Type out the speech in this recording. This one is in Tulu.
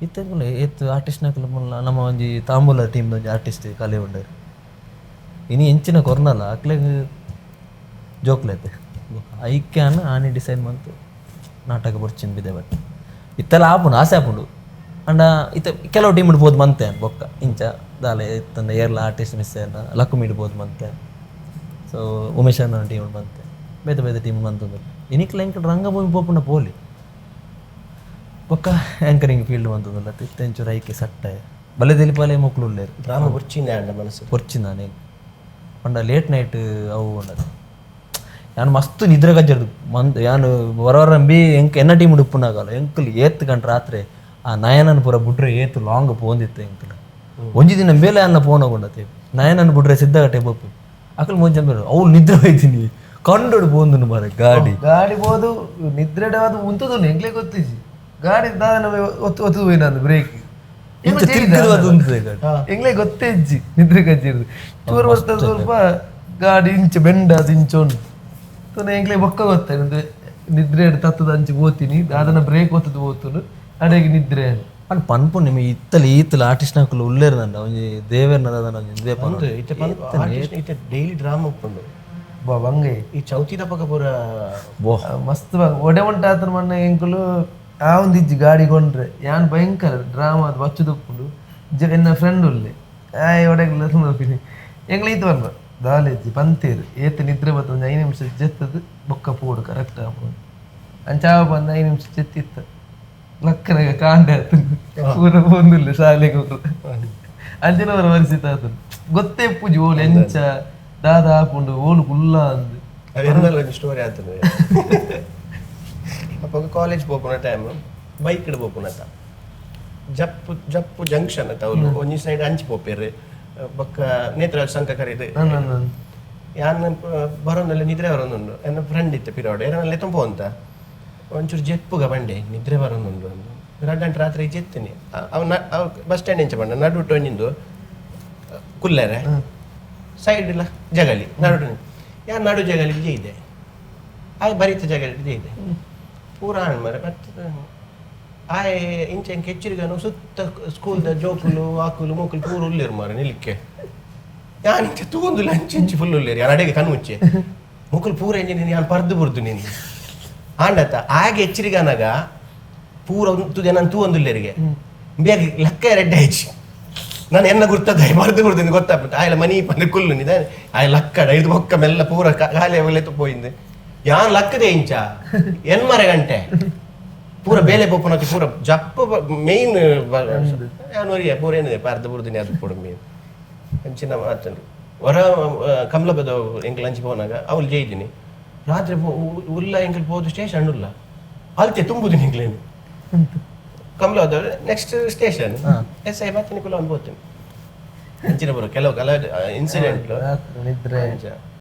ಇತ್ತೆ ಪುಲ್ಲ ಏತ್ ಆರ್ಟಿಸ್ಟ್ನಕುಲು ಮುಲ್ಲ. ನಮ್ಮ ಒಂಜಿ ತಾಂಬೂಲ ಟೀಮ್ ಒಂಜಿ ಆರ್ಟಿಸ್ಟ್ ಕಲೆ ಉಂಡರು. ಇನಿ ಎಂಚಿನ ಕೊರ್ನಲ್ಲ ಅಕ್ಲೆಗ್ ಜೋಕ್ಲೈತೆ. ಐಕ್ಯಾನ್ ಆನಿ ಡಿಸೈಡ್ ಮಂತು ನಾಟಕ ಬೊರ್ಚಿನ್ ಬಿದೆ. ಬಟ್ ಇತ್ತೆಲ್ಲ ಆಪುಂಡು, ಆಸೆ ಆಪುಂಡು. ಅಂಡ ಇತ್ತೆ ಕೆಲವು ಟೀಮ್ ಪೋದು ಮಂತೆ ಬೊಕ್ಕ ಇಂಚ ದಾಲೆ ಇತ್ತಂದ ಏರ್ಲ ಆರ್ಟಿಸ್ಟ್ ಮಿಸ್ ಆಯ್ನ ಲಕ್ಕುಮಿಡ್ ಪೋದು ಮಂತೆ. ಸೊ ಉಮೇಶ್ ಅಣ್ಣ ಟೀಮ್ ಮಂತೆ, ಬೇತೆ ಬೇತೆ ಟೀಮ್ ಮಂತಂದು. ಇನಿಕ್ಲ ಎಂಕ್ ರಂಗಭೂಮಿ ಪೋಪುಂಡ ಪೋಲಿ. ಬೊಕ್ಕ ಆ್ಯಂಕರಿಂಗ್ ಫೀಲ್ಡ್ ಮಂತಂದುಲ್ಲ. ಇತ್ತೆ ಒಂಚೂರು ಐಕೆ ಸಟ್ಟ ಬಲೆ ತೆಲಿಪಾಲೆ ಮೊಕ್ಲು ಉಲ್ಲೇರು. ಡ್ರಾಮಾ ಬೊರ್ಚಿಂದೆ ಅಂಡ ಮನಸ್ಸು. ಬೊರ್ಚಿಂದಾನೆ ಪಂಡ ಲೇಟ್ ನೈಟ್ ಅವು ಉಂಡದು. ಯಾನ್ ಮಸ್ತ್ ನಿದ್ರೆ ಕಜ್ಜರ್ದು ಮಂದ್. ಯಾನ್ ವರ ವರ ಬಿ ಎಂಕ್ ಎನ್ನ ಟೀಮ್ ಉಪ್ಪುನಾಗಲ್ಲ ಎಂಕುಲು ಏತ್ ಗಂಟೆ ರಾತ್ರಿ ಆ ನಯನನ್ ಪೂರ ಬುಡ್ರೆ ಏತ್ ಲಾಂಗ್ ಪೋಂದಿತ್ತು ಎಂಕುಲು. ಒಂಜಿ ದಿನ ಬೇಲೆ ಅನ್ನ ಫೋನ್ ಹೋಗೊಂಡತೆ ನಯನನ್ ಬುಡ್ರೆ ಸಿದ್ಧಗಟ್ಟೆ ಬೋಪು. ಅಕಲ್ ಮೊಂಜ ಅವು ನಿದ್ರೆ ಹೋಯ್ತೀನಿ ಕಂಡೋಡು ಪೋಂದುನು ಮಾರೆ ಗಾಡಿ. ಗಾಡಿ ಪೋದು ನಿದ್ರೆ ಅದು ಉಂತದು ಎಂಕ್ಲೆ ಗೊತ್ತಿಜಿ. ಗಾಡಿ ದಾದ ಒತ್ತು ಒತ್ತು ಹೋಯ್ನ ಬ್ರೇಕ್. ಇಂಚ ತಿರ್ಗದು ಅದು ಉಂತದೆ ಗಾಡಿ. ಎಂಗ್ಲೆ ಗೊತ್ತೇ ಇಜ್ಜಿ ನಿದ್ರೆ ಕಜ್ಜಿರ್ದು. ಚೂರು ಬರ್ತದೆ ಸ್ವಲ್ಪ ಗಾಡಿ ಇಂಚ ಬೆಂಡ ಅದು ಇಂಚ ಉಂಟು ತುನ. ಎಂಗ್ಲೆ ಬೊಕ್ಕ ಗೊತ್ತ ನಿದ್ರೆ ತತ್ತದ ಅಂಚೆ ಪೋತೀನಿ ದಾದನ ಬ್ರೇಕ್ ಒತ್ತದು ಪೋತುನು ಅಡೆಗೆ ನಿದ್ರೆ. ಪಂಡ್ ಪನ್ಪು ನಿಮಗೆ ಇತ್ತಲ ಈತಲ ಆರ್ಟಿಸ್ಟ್ ನಕುಲು ಉಲ್ಲೇರ್ದಂಡ ಒಂಜಿ ದೇವೆರ್ನ ದಾದನ ಒಂಜಿ ಇಂದುವೆ ಪನ್ಪು. ಅಂದು ಇತ್ತೆ artist ಇತ್ತೆ ಡೈಲಿ ಡ್ರಾಮಾ ಉಪ್ಪುಂಡು. ಬಾ ಬಂಗೆ. ಈ ಚೌತಿದ ಪಕ್ಕ ಪೂರ. ಬೋ. ಮಸ್ತ್ ಬಂಗ ಒಡೆ ಉಂಟಾತ್ರ ಮಣ್ಣ ಎಂಕುಲು ಆ ಒಂದು ಇಜ್ಜಿ ಗಾಡಿ ಕೊಂಡ್ರೆ. ಯಾನ್ ಭಯಂಕರ ಡ್ರಾಮಾ ಅದು ಬಚ್ಚುದುಪ್ಪುಂಡು. ಎನ್ನ ಫ್ರೆಂಡ್ ಉಲ್ಲೆ ಆಯ್ ಒಡೆಗ್ಲ ನೋಪಿನಿ. ಎಂಕ್ಲ ಈತ ಬರ್ಲ ದಾಲೆಜ್ಜಿ ಪಂತೇರು ಏತ್ ನಿದ್ರೆ ಬತ್ತ ಒಂಜಿ 5 ನಿಮಿಷ ಜೆತ್ತದು ಬೊಕ್ಕ ಪೋಡು ಕರೆಕ್ಟ್ ಆಪುಂಡು. ಅಂಚಾವ ಬಂದು 5 ನಿಮಿಷ ಜೆತ್ತಿತ್ತ ಲಕ್ಕನಗ ಕಾಂಡೆ ಆತು ಪೂರ ಪೋಂದುಲ್ಲೆ ಶಾಲೆಗೆ ಪೂರ. ಅಂಚಿನ ಪೂರ ಪರಿಸ್ಥಿತಿ ಆತುಂಡು. ಗೊತ್ತೇ ಪೂಜಿ ಓಲು ಎಂಚ ದಾದ ಆಪುಂಡು ಓಲು ಕುಲ್ಲ ಅಂದು. ಅವೆಲ್ಲ ಒಂಜಿ ಸ್ಟೋರಿ ಆತದೆ. ಅಪ್ಪಗ ಕಾಲೇಜ್ ಪೋಪುನ ಟೈಮ್ ಬೈಕ್ ಪೋಪುನತ. ಜಪ್ಪು ಜಪ್ಪು ಜಂಕ್ಷನ್ ಅತ್ತ ಅವ್ಲು. ಒಂಜಿ ಸೈಡ್ ಅಂಚಿ ಪೋಪೇರು ಬೊಕ್ಕ ನೇತ್ರಾಜ್ ಸಂಕ ಕರೀದು. ಯಾನ್ ಬರೋಂದಲ್ಲ ನಿದ್ರೆ ಬರೋದುಂಡು. ಎನ್ನ ಫ್ರೆಂಡ್ ಇತ್ತೆ ಪಿರೋಡ್ ಏನ ತುಂಬ ಅಂತ ಒಂಚೂರು ಜೆಪ್ಪುಗ ಬಂಡೆ ನಿದ್ರೆ ಬರೋದುಂಡು ಅಂದು. 2 ಗಂಟೆ ರಾತ್ರಿ ಜೆತ್ತಿನಿ. ಅವ್ ಬಸ್ ಸ್ಟ್ಯಾಂಡ್ ಇಂಚ ಬಂಡ ನಡುಟು ಒಂಜಿಂದು ಕುಲ್ಲೆರೆ ಸೈಡ್ ಇಲ್ಲ ಜಗಲಿ ನಡು. ಯಾನ್ ನಡು ಜಗಲಿ ಜೈದೆ, ಆಯ್ ಬರಿತ ಜಗಲಿ ಜೈದೆ. ಪೂರ ಆಣ್ ಮರೆ ಬಟ್ ಆಯ್ ಇಂಚ ಎಂಕ್ ಎಚ್ಚರಿಗನು ಸುತ್ತ ಸ್ಕೂಲ್ದ ಜೋಕುಲು ಆಕುಲು ಮೋಕುಲು ಪೂರ ಉಲ್ಲೇರು ಮಾರೆ ನಿಲಿಕ್ಕೆ. ಯಾನ್ ಇಂಚ ತೂಂದುಲ್ಲ ಅಂಚೆ ಇಂಚೆ ಫುಲ್ ಉಲ್ಲೇರು. ಯಾನ್ ಅಡೆಗೆ ಕಣ್ಣು ಮುಚ್ಚೆ ಮುಕುಲು ಪೂರ ಎಂಜಿನ ಯಾನ್ ಪರ್ದು ಬುರ್ದು ನೀನು ಆಂಡತ ಆಗೆ ಎಚ್ಚರಿಗನಗ ಪೂರ ಉಂತುದೆ. ನಾನು ತೂವೊಂದುಲ್ಲೇರಿಗೆ ಬೇಗ ಲಕ್ಕ ರೆಡ್ಡ ಆಯ್ಚಿ. ನಾನು ಎನ್ನ ಗುರ್ತದ ಮರ್ದು ಬುರ್ದು ಗೊತ್ತಾಗ್ಬಿಟ್ಟು ಆಯ್ಲ ಮನಿ ಪಂದ್ರೆ ಕುಲ್ಲು ನಿದ ಆಯ್ ಲಕ್ಕಡ ಇದು ಬೊಕ್ಕ ಮೆಲ್ಲ ಪೂರ ಖಾಲಿ ಅವಲೆ ಪೋಯಿಂದು. ಯಾನ್ ಲಕ್ಕದೆ ಇಂಚ ಎನ್ಮರೆ ಗಂಟೆ ಪೂರ ಬೇಲೆ ಪೋಪುನಕ್ಕೆ ಪೂರ ಜಪ್ಪ ಮೇನ್ ಯಾನ್ ಒರಿಯ ಪೂರ ಏನಿದೆ ಪಾರ್ದ ಬುರ್ದಿನಿ ಅದು ಪೂರ ಮೇನ್ ಅಂಚಿನ ಮಾತುಂಡು. ಹೊರ ಕಮಲಬದ ಎಂಕಲ್ ಅಂಚಿ ಪೋನಾಗ ಅವಳು ಜೈದಿನಿ ರಾತ್ರಿ ಉಲ್ಲ ಎಂಕಲ್ ಪೋದು ಸ್ಟೇಷನ್ ಉಲ್ಲ ಅಲ್ತೆ ತುಂಬುದಿನಿ ಎಂಕ್ಲೇನು ಕಮಲದ ನೆಕ್ಸ್ಟ್ ಸ್ಟೇಷನ್ ಎಸ್ I ಬಾತಿನಿ ಕುಲ್ಲ ಒಂದು ಪೋತೀನಿ. ಅಂಚಿನ ಬರೋ ಕೆಲವು ಕಲ ಇನ್ಸಿಡೆಂಟ್. ರಾತ್ರಿ ನಿದ್ರೆ. ಅಂಚ.